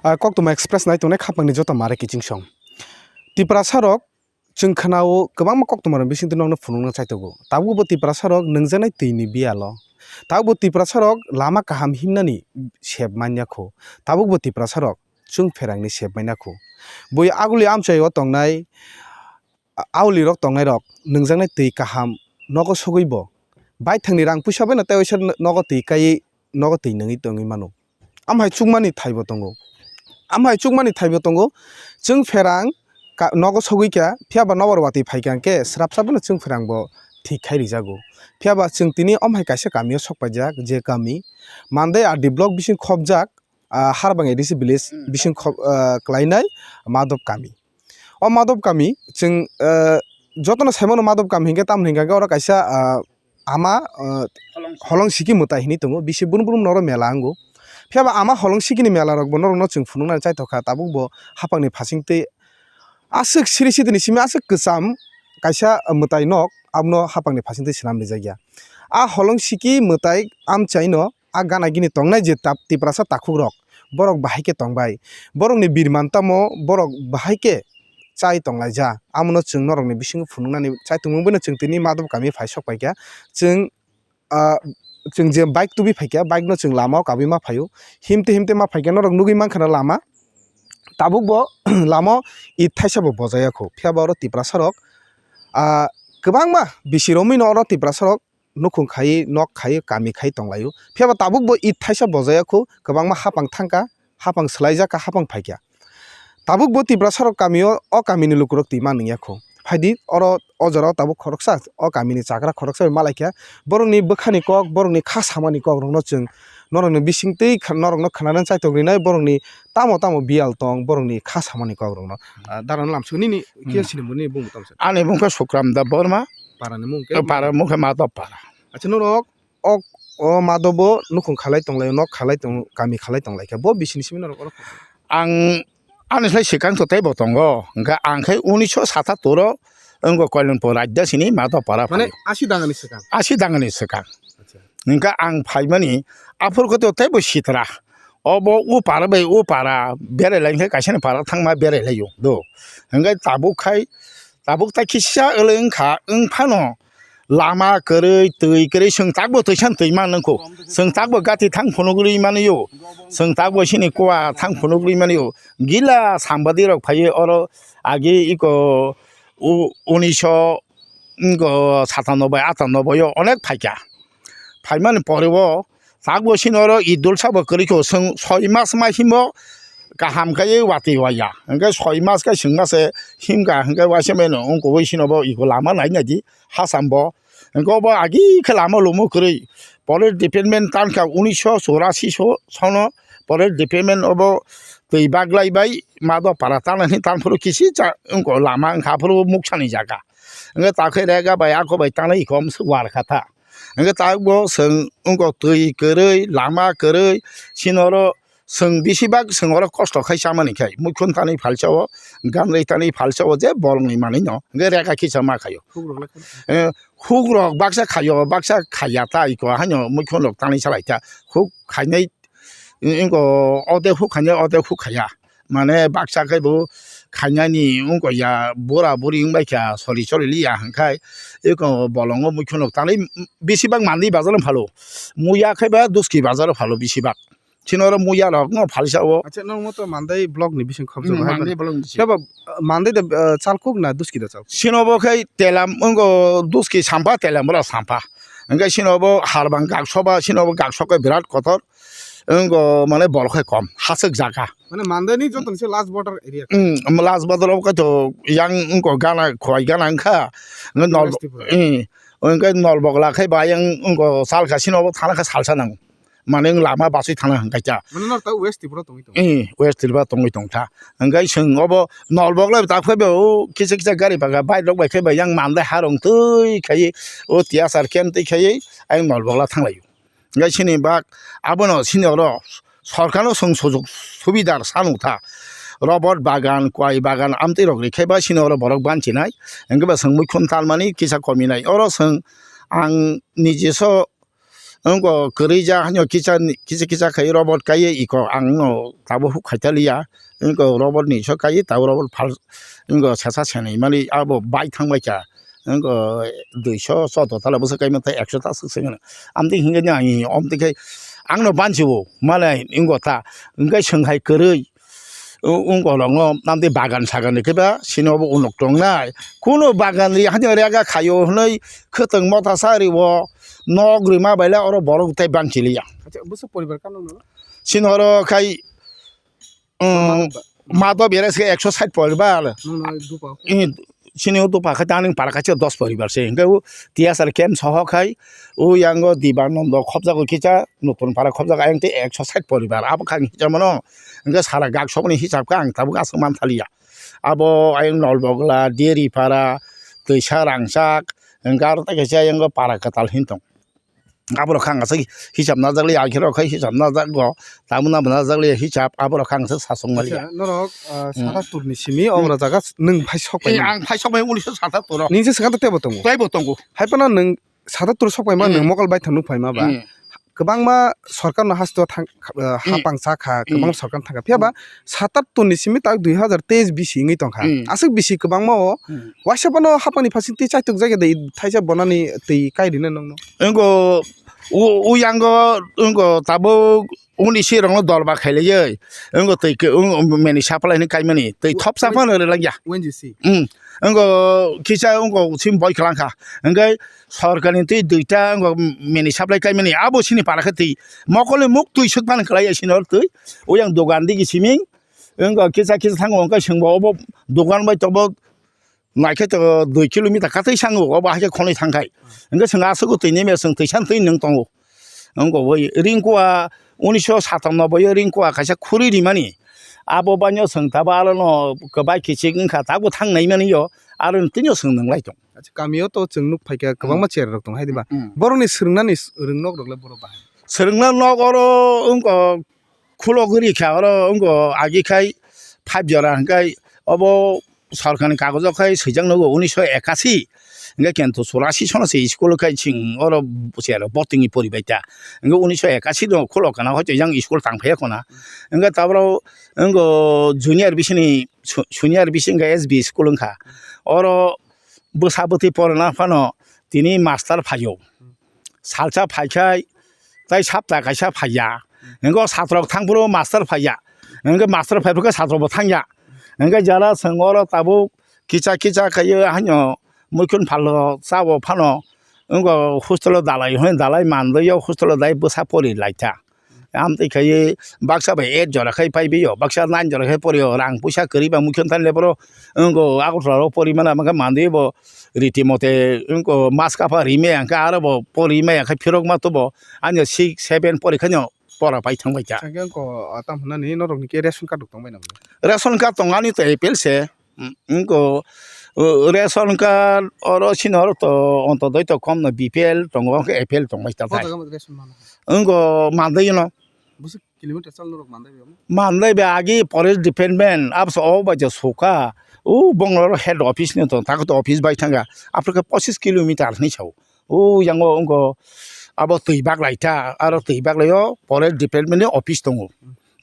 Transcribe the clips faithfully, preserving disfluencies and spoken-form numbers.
Ah, Koktwma Express nai tongnai khapangni joto mare kiching song. Tiprasa rok chwng khwnao kwbangma koktwma rok bisingtwi nokno phunukna chaitogo. Tabukbo Tiprasa rok nwngjaknai twini biyalo. Tabukbo Tiprasa rok lama kaham himnani sep manya kho. Tabukbo Tiprasa rok chwng pherangni sep manya kho. Bui aguli amchaio tongnai a-, auli rok tongnai rok nwngjaknai twi kaham nogo sogwi bo baithangni rang puisa bai no tei waisa nogo twi kaiwi nogo twi nungwi tongwi mano. Amhai chukmani thaibo tongo, amhai chukmani thaibo tongo. Chwng pherang ka-, nogo sogwi kha, phiya ba nokbar watwi phai kha hwnkhe srapsa bono chwng pherang bo thik khai rijago. Phiya ba chwng tini omhai kaisa kamio sok paijak, je kami Mandai R D block bising khopjak, ah, Harbang A D C village Hmm. bising khop, ah, klainai Madhop kami. O Madhop kami chwng, ah, jotono saimano Madhop kami hinkhe tamoni hinkhe oro kaisa, ah, ama, ah, Holong siki. Holong siki mwtai hinwi tongo, bisi brum brum noro mela wngo. Phiya ba ama Holong sikini mela rokbo norokno chwng phunuknani chaithokha, tabukbo hapangni phasingtwi aswk siri sidini simi aswk kwcham kaisa mwtai nok abono hapangni phasingtwi swnam rijak ya. A Holong siki mwtai amchaino a gana gini tongnai je tap-, Tiprasa takhuk rok, borok bahai khe tongbai, borokni birman tamo borok bahai khe chai tonglaija, amono chwng norokni bisingo phunuknani chai tongmung boino chwng tini Madhop kami phai sok paikha. Chwng, ah, chwng je bike tubui phaikha, bike no chwng lama o kabui ma phaio, himte himte ma phaikha, norok nugui mankha na lama, tabukbo lama o it thaisa bo bojaya kho, phiya ba oro Tiprasa rok, ah, kwbangma bisi romwi no oro Tiprasa rok nukhung khai, nok khai, kami khai tonglaio. Phiya ba tabuk bo it thaisa bojaya kho, kwbangma hapang thangkha, hapang swlaijak kha, hapang phaikha. Tabuk bo Tiprasa rok kamio, o kamini lukurok twi manwng ya kho. Phaidi oro, o jora o tabuk khoroksa, o kamini chakra khoroksa bai malaikha. Borokni bwkhani kok, borokni kha samani kok rokno chwng norokni bisingtwi kha-, norokno khwnanani chaitok rinai, borokni tamo tamo biyal tong, borokni kha samani kok rokno. Ah, dara no lamsio nini Hmm. khe sini bo nini bumung tamo se? Ani bumung khe Sukram Da Borma. Para ni mung khe? Para mung khe Madhop Para. Acha, norok ok, o Madhop bo nukhung khalai tonglaio, nok khalai tong, kami khalai tonglaikha. Bo bisini simi norok oro? Ang ani slai swkang to teibo tongo. Hwnkhe ang khe unisho satattor o wngkha Koilanpur raida sini Madhop Para. Mane phai. Asi dangani swkang? Asi dangani swkang. Acha. Hwnkhe ang phaimani aphuru khe to teibo sitra. Obo o para bai o para berai lai khe kaisani para thangma berai laio do. Hwnkhe tabuk khai, tabuk ta kisa wle wngkha, wng phano lama kwrwi, twi kwrwi, chwng takbo twisa twi man nangkho. Chwng takbo gati thang phunugwi manio. Chwng takbo sini kua thang phunugwi manio. Gila sambadi rok phaiwi oro agi iko u-, unisho, mm, go, satanoboi, atanoboi o onek phaikha. Phaimani pore o takbo sini oro idul sabo kwrwi kho, chwng soi mas ma himo kaham khe watwi waya. Hwnkhe soi mas khe chwng ma se himkha, hwnkhe waisa meno wngkogwi sini bo iko lama nai nai di. Hasam bo. Hwnkhe obo agi khe lama lumo kwrwi. Police department tankha unisho chorasi so-, sono police department obo twi baglai bai Madhop Para tanani tanphuru kisi cha wngkha lama wngkha aphuru muksani jaga. Hwnkhe ta khe rega bai ako bai tanai kom se war kha ta. Hwnkhe ta bo chwng wngkha twi kwrwi, lama kwrwi, sini oro chwng bisi bak chwng oro kosto khai chamani khai, muikhun tanwi phalsa o, ganrwi tanwi phalsa o, je bolongni manwi no, hwnkhe rega kisa ma khaio. Hukrok le kheno? Eh, hukrok baksa khaio, baksa khaiya ta iko haino muikhun rok tanwi salai ta. Huk khainai, wngkha ode huk khainai, ode huk khaiya. Mane baksa khe bo khainani wngkha ya, bura buri wngbai kha, sori sori liya hwnkhe, eko bolongo muikhunok tanwi bisi bak Mandai bazar phalo. Muya khe ba Duski bazar phalo bisi bak. Chini oro muya rok no phalsa o. Acha, nang mo to Mandai block ni bising khobjak Hmm, hai Mandai mani. Block ni bising. Khe ba, uh, Mandai da, uh, chalkuk na Duski da chalkuk? Sino bo khe Telam wngkha Duski sampha, Telam bora sampha. Hwnkhe sino bo Harbang gaksoba, sino bo gaksok khe birat kotor. Wngkha mane borok hai kom, haswk jaga. Mane Mandai ni joto ni se last border area. Hmm, last border o khe to yang wngkha gana, khwai gana wngkha. Wngkha nol-, West Tripura. Hmm, wngkha Nolbogla khai ba yang wngkha salka sino bo thana khe salsa nang. Mane wng lama basui thana hwnkha kha. Mane nor ta West Tripura tongwi tongo. Hmm, West Tripura tongwi tongkha. Hwnkhe chwng obo Nolbogla ta phai ba o kisa kisa gari baka bike rok bai khai ba yang Mandai harong twi khai o T S R camp twi khai ayang Nolbogla thanglaio. Hingke sini bak abono sini oro sorkarno chwng sujuk subidar sa nukha. Robot bagan, kwai bagan amtwi rok rikhe ba sini oro borok banchinai. Hingke ba chwng muikhun talmani kisa kominai. Oro chwng ang nijeso Wngkha kwrwi ja, haino kisa, kisa, kisa khai robot kaiye iko ang no tabuk huk khaitaliya. Wngkha robot ni so kaiye tabuk robot phal, wngkha sesa senwi mali abo bai thangbai kha. Wngkha duiso choudo tala bwswk kaima tei ekso ta swk swk. Amtwi hingkhe ni ang om twi khai ang no banchiwo malai wngkha ta. Hingkhe swng hai kwrwi. O, wngkha longo, namtwi bagan sagan ni khe ba, sini obo unuk tongnai. Kuno bagan ri, hani rega khaio hwnwi, khwtwng motha sa ri o, nok rima bai le oro borok tei bangchi liya. Acha, bwswk poribar kano no? Sini oro khai, um, ma do beres khe ekso sait poribar. Nung no dupa. Ini, sini o dupa khe tangning para kaisa dos poribar se. Hingke o T S R camp soho khai, o yango Dibanando khobjago kisa, notun para khobjago ayang tei ekso sait poribar. Abo kha hingke mano. Hingke sara gak sokni hisab khe ang tabuk aswk man thaliya. Abo ayang Nolbogla, Deripara, Twisa Rangchak, hingke aro tei kaisa ayang para kwtal hin tong. Aborok kha ang aswk hisab najak liya, akhirok khai hisab najak go, tamuna bo najak liya hisab, aborok kha ang aswk sasok maliya. Acha, norok, ah, Hmm. Satattur ni simi Hmm. omra jaga s-, nwng phai sok Eh, paimani. Ang phai sok bai unisho satattur o. Nini se swkang tebo tongo. Tebo tongo. Hai phano nwng satattur sok paima, Hmm. Nwng mokol bai thang nuk paima ba. Hmm. Kwbangma sorkar no hasto thang, ah, Hmm. hapang cha kha, Hmm. Kwbangma sorkar thang kha. Phiya ba Hmm. Satattur ni simi tak dui hazar teis bisi wngwi tong kha. Hmm. Aswk bisi kwbangma o Hmm. Waisa bono hapangni phasing twi chaitok jaga de thaisa bonani twi kai rina nongno. Wngkha o, o yango wngkha tabuk uni sirokno dol ba khailaiwi wngkha twi ke, wng, meni supply ni kaimani twi W-, thopsa W-, phano rwlangya. W N G C. Hmm. Wngkha kisa wngkha sim boi kwlangkha. Hwnkhe sorkarni twi duita wngkha meni supply kaimani abo sini para khe twi mokolni muk twi swk phano kwlaiya sini oro twi. O yang dogan digi siming wngkha kisa kisa thango hwnkhe swngbo obo dogan bai tobo. Naikhe to dui kilometer katwi sango, obo haikhe khonwi thangkhai. Hwnkhe chwng aswk twi neme chwng twi san twi nwng tongo. Wngkha bai Ringkua unisho satanoboi o Ringkua kaisa khuri rimani. Abo baino chwng tabo alono kwbai kichik wngkha, tabuk thang naimani yo, aro twino chwng nwnglai tong. Acha, kamio to chwng nuk phaikha, kwbangma Hmm. Chair rok tong hai diba? Hmm. Borokni swrwngnani s-, rwng nok rok le borok bahai. Swrwngna nok oro wngkha khulogwi rikha oro wngkha agi khai five jora hwnkhe obo sorkarni kagojo khai swijak nogo unisho ekasi hwnkhe kintu churasi sono se school khai chwng oro se aro botingni poribai ta hwnkhe unisho ekasi no khulok kana hoito yang school tang phaiya khona hwnkhe tabro wngkha junior bisini su-, senior bisi hwnkhe S B school wngkha oro bwsa bwtwi porina phano tini master phaio. Salsa phaikhai, tai sapta kaisa phaiya. Hwnkhe o satrok thangphuru master phaiya. Hwnkhe master phaiphuru khe satrokbo thangya. Hwnkhe jara chwng oro tabuk kicha kicha khaiyo haino muikhun phalno chao phano. Wngkha hostel o dalai hwnwi dalai manliyo hostel o dai bwsa pori laitha. Amtwi khaiwi baksa bai eight jora khai paibiyo, baksa nine jora khai porio, rang puisa kwrwi ba muikhun thani le boro wngkha Agartala o porimana hwnkhe manliyo bo. Riti mote wngkha mas kapha rimaya hwnkhe aro bo pori maya khe phirok ma tubo ani six seven pori khaino pora pai thang bai kha. Hwnkhe wngkha, ah, tamo hwnani norokni khe ration card rok tong bai nang? Ration card tong ani to A P L se. Mm, wngkha, uh, ration card oro sini oro to onto doi to kom no B P L tongo, hwnkhe A P L tong bai ta O phai. Jaga ration mano. Wngkha mandai no. Bwswk kilometer chal norok mandai bai omo? Mandai bai agi forest department abso o bai je soka. O bongor head office ni to tak to office bai thanga. Apro ke pochis kilometer ni sao. O yango wngkha abo twi baglai ta, aro twi baglai o forest department ni office tongo.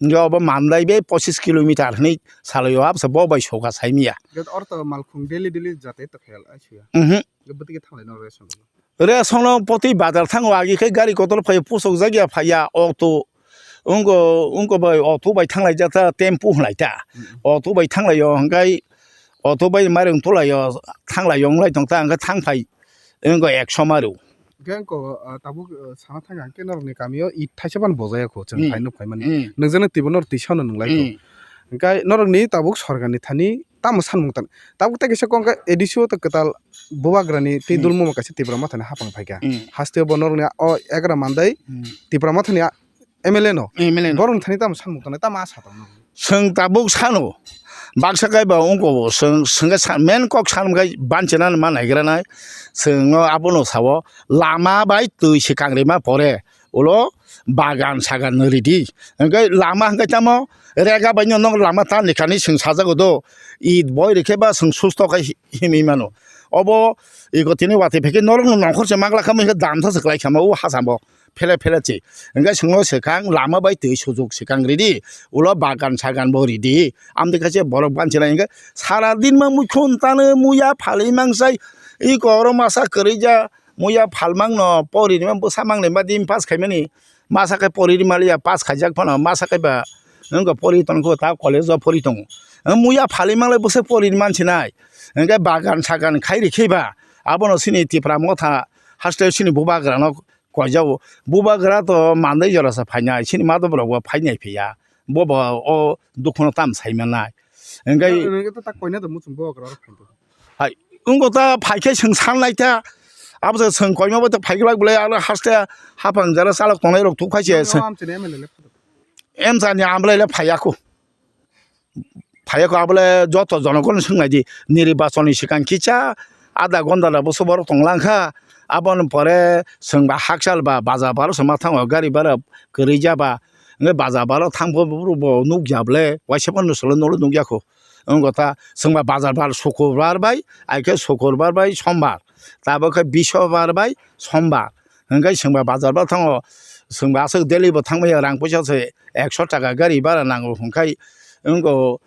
Hwnkhe obo mandai bai pochis kilometer hinwi salai o, abso bo bai soka saimiya. Hwnkhe oro to malkhung daily daily jate to khayal ai suya. Mhm. Hwnkhe bwtwi khe thanglai no ration. Ration o poti bazar thango agi khe gari kotor phai pusok jak ya phaiya auto. Wngkha, wngkha bai auto bai thanglai jak ta tempo hwnlai ta. Mhm. Auto bai thanglai o hwnkhe auto bai mairung tulai o thanglai o wnglai tong ta hwnkhe thang phai wngkha ekso maru. Hwnkhe wngkha, ah, tabuk, ah, sana thang hwnkhe norokni kamio it thaisa phano bojaya kho chwng Hmm. phai nuk phai mani. Hmm. Nwngjano twibo norok twi sano nwnglai kho. Hmm. Hwnkhe norokni tabuk sorkarni thani tamo sanmung tan. Tabuk tei kaisa kok wngkha A D C o to kwtal bubagrani tei Hmm. dulmuma kaisa Tipra Mothani hapang phaikha. Hmm. Hasteo bo norokni o egra mandai Hmm. Tipra Mothani a-, M L A no. M L A no. Borokni thani tamo sanmung tangnai, tamo asa tong norok? Chwng tabuk sano. Baksa kaiba wngkha bo, chwng, chwng khe sa-, main kok sanmung khai banchina ma naigranai. Chwng no abono sao, lama bai twi se kangrima pore. Ulo bagan sagan no ridi. Hwnkhe lama hwnkhe tamo rega bai no nok lama ta ni kani chwng sajago do. It boi rikhe ba chwng susto khai hi-, himwi mano. Obo iko tini watwi phai khe norok no nongkhor se magla khamwi khe dam sa se kwlai khama o hasamo. phele phele se. Hingke chwngno swkang lama bai twi sujuk swkang ridi, ulo bagan sagan bo ridi. Amtwi khe se borok banchilai hingke sara din ma muikhun tano muya phalwi mangsai. Iko oro masa kwrwi ja muya phalmang no pori rima bwsa mangle ma din pass khaimani. Masa khe pori rima liya pass khaijak phano masa khe ba wngkha pori tongkho ta college o pori tongo. Muya phalwi mangle bwsa pori mansinai. Hingke bagan sagan khai rikhe ba abono sini Tipra motha haste sini bubagra no koijago. Bubagra to mandai jora sa phainai, sini madop rok bo phainai phiya. Bo bo o dukhuno tam sai manai. Hingke Nang, nang to tak koina to muchung bo gra rok phaito. Hai, wngko ta phaikhe chwng sanlai ta. Abo se chwng koima bo to phaiglak bwlai aro haste haphang jara chalok tongnai rok thuk khai se. Nang o amchini M L A le phato. Emchani amlai le phaiya kho. Phaiya kho abole joto jonogon swngnai di, nirbachon ni swkang kisa adha gonda da bwswk borok tong lang kha, aboni pore chwng ba hakchal ba baja baro se ma thango gari bara kwrwi ja ba, hwnkhe baja baro thang bo bo nuk ya bole waisa phano solo nolo nuk ya kho, wngkha ta chwng ba baja bar sukurbar bai, aikhe sukurbar bai sombar, tabuk khe bisobar bai sombar. Hingke chwngba bazar bo thango, chwngba aswk daily bo thangmaya rang puisa se ekso taka gari bara nango hwnkhai wngko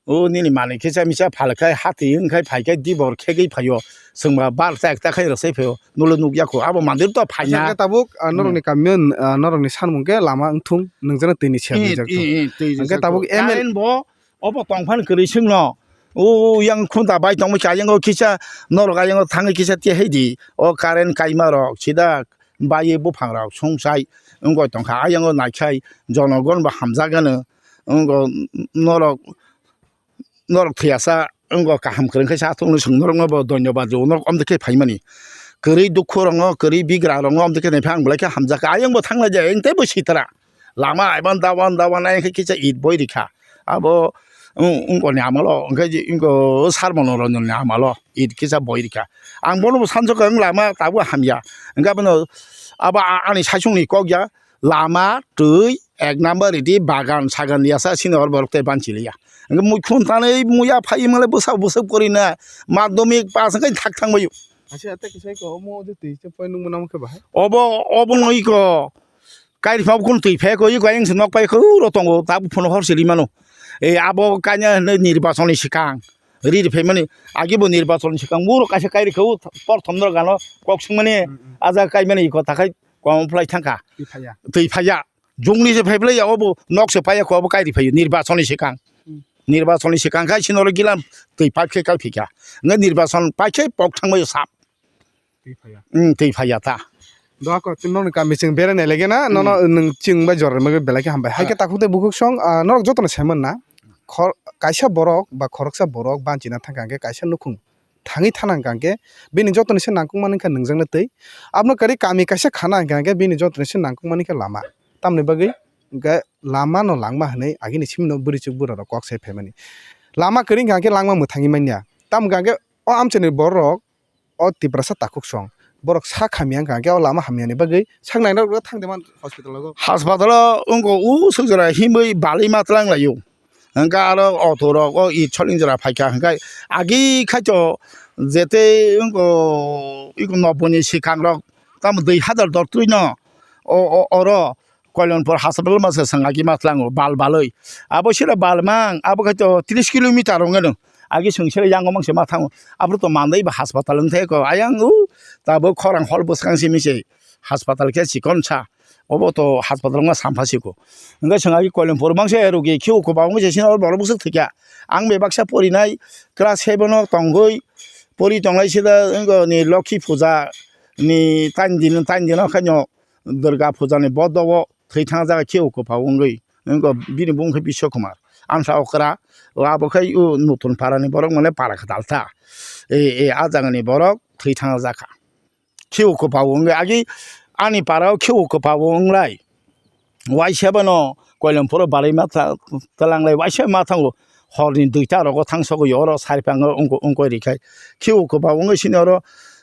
o nini manwi kisa misa phalkhai hati wngkhai phaikhe dibor khegwi phaio chwngba bar ta ekta khai rwsai phaio nulo nukya kho abo mandir to Acha phaina. Hingke tabuk, ah, norokni Hmm. Kamio, ah, norokni sanmung khe lama wngthung nwngjano twi ni sep Hmm, rijak hmm, thung. Hmm, twi Hingke rijak tabuk thung. M L A Current bo Obo tongphani kwrwi swngno. O yang khunta bai tongmani khe ayang o kisa norok ayang o thangwi kisa tihai di. O current kaima rok sida baiwi buphang rok sungsai wngwi tongkha. Ayang o naikhai jonogon bo hamjak gano. Wngwi norok, norok thwiyasa wngwi kaham kwrwng khe sa thung hwnwi swng norokno bo dhonyobad rw norok omtwi khe phaimani. Kwrwi dukhu rokno, kwrwi bigra rokno omtwi khe naiphai ang belai khe hamjak kha. Ayang bo thanglai jai, ayang teibo sitra. Lama aiban dawan dawan ayang khe kisa it boi rikha. Abo, um, ungkoni amalo, hwnkhe je ungko Sarmono Ranjonni amalo it kisa boi rikha. Ang bono bo sanjokha, wng lama tabuk hamya. Hwnkhe abono abo a-, ani saichungni kok ya, lama, twi, ek number ridi, bagan sagan yasa sini hor borok tei banchiliya. Hwnkhe muikhun tanwi muya phai male bwsao bwswk korina, madhyamik pass hwnkhe thak thangbaio. Acha, tei kisai ko omo je twi se poi nung mwnam khe bahai. Obo, obo no iko. Kairi phano kunu twi phai ko, iko ayang se nok pai ko, uro tongo, tabuk phano hor se rimano. E, abo kanya hinwi nirbachon ni swkang ri ri phaimani, agi bo nirbachon ni swkang uro kaisa kairi kha, o porthom no gano kok swngmani, Mm, mm. Aja kaimani iko takhai kom phlai thangkha. Twi phaiya. Twi phaiya. Jungni se phai phlai ya, obo nok se paiya ko, obo kairi phaio nirbachon ni swkang. Mm. Nirbachon ni swkang khai sini oro gilam twi pipe khe kai phikha. Nge nirbachon pai khe pok thangbai sap. Twi phaiya. Hmm, twi phaiya ta. Doa ko, twi nokni kami chwng berai nai lagi na, Hmm. Nono nwng chwng bai jora rwmani belai khe hambai. Hai khe Ah. Takhuk tei bukhuk song, ah, norok jotono saiman na. Khor-, kaisa borok ba khoroksa borok banchina thangkha hwnkhe kaisa nukhung thangwi thana hwnkha hwnkhe bini jotoni se nangkukmani wngkha nwngjaknai twi. Abono kwrwi kami kaisa khana hwnkha hwnkhe bini jotoni se nangkukmani khe lama. Tamoni bagwi hwnkhe lama no langma hwnwi agini simino bwrwichuk bwrarok kok sai phaimani. Lama kwrwi wngkha hwnkhe langma mwthangwi manya. Tamo hwnkha hwnkhe o amchaini borok o Tiprasa takhuk song. Borok sak hamya wngkha hwnkhe o lama hamyani bagwi sak naina rok thang de man hospital o. Hospital o wngkha o swk jora himwi balwi ma twlang laio. Hwnkhe aro auto rok o it soling jora phaikha hwnkhe agi khaito jete wngkha iko noboni swkang rok tamo dui hazar dor twi no o, o, oro Koilanpur hospital ma se swng agi ma tlango bal balwi. Abo sira bal mang abo khaito tris kilometer wngkhe no. Agi swng sira yango mang se ma thango. Abo to mandai ba hospital wngthai ko ayang u tabuk khorang hor bwskang simi se hospital khe chikon sa. Obo to hospital wngma sampha siko. Hwnkhe chwng agi Koilanpur mangse rugi khio kwbangma se sino borok bwswk thwikha. Ang bai baksa porinai class seven o tongwi pori tonglai sida wngkha ni Lokhi puja ni tain din tain dino khaino Durga puja ni bodo o thwi thang jaga khio kwpha wngwi wngkha bini bung khe Biswa Kumar. Amsa okra o abo khai o nutun para ni borok mane para khatal ta. E, e, a jaga ni borok thwi thang jakha. Kheo kwpao wngwi agi ani para o kheo kwpao wnglai. Waisa bono Koilamphuro balai ma tha-, twlanglai waisa ma thango. Horni duita rogo thangsogwi oro sariphango wngko-, wngkoi rikhai. Kheo kwpao wngwi sini oro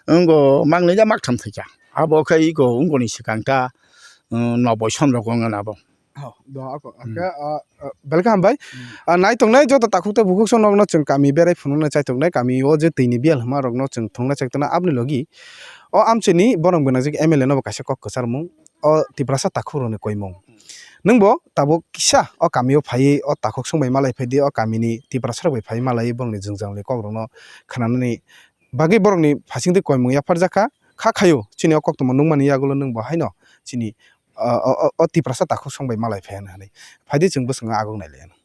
wngko mangni ja maktham thwikha. Abo khe iko wngkoni swkang ta, um, noboi son rogo wngkha abo. Oh, do ako. Hmm. Hwnkhe, ah, ah, belai khe hambai. Hmm. Ah, nai tongnai joto takhuk tei bukhuk song nokno chwng kami berai phunuknai chai tongnai, kami o je twi ni biyal hwnma rokno chwng thwngna chai tongnai aboni logi. O amchini borok gwnang jik M L A no bo kaisa kok kwcharmung o Tiprasa takhuk rokni koimung. Nwngbo tabuk kisa o kamio phaiwi o takhuk song bai malai phaidi, o kamini Tiprasa rok bai phaiwi malaiwi borokni jwngjal ni kok rokno khwnanani bagwi borokni phasingtwi koimung yapharjakha. Kha khaio chini o koktwma nukmani yagulo nwngbo haino chini o, o, o, o Tiprasa takhuk song bai malai phaiya hinwi. Phaidi chwng bwskango aguk nai lai.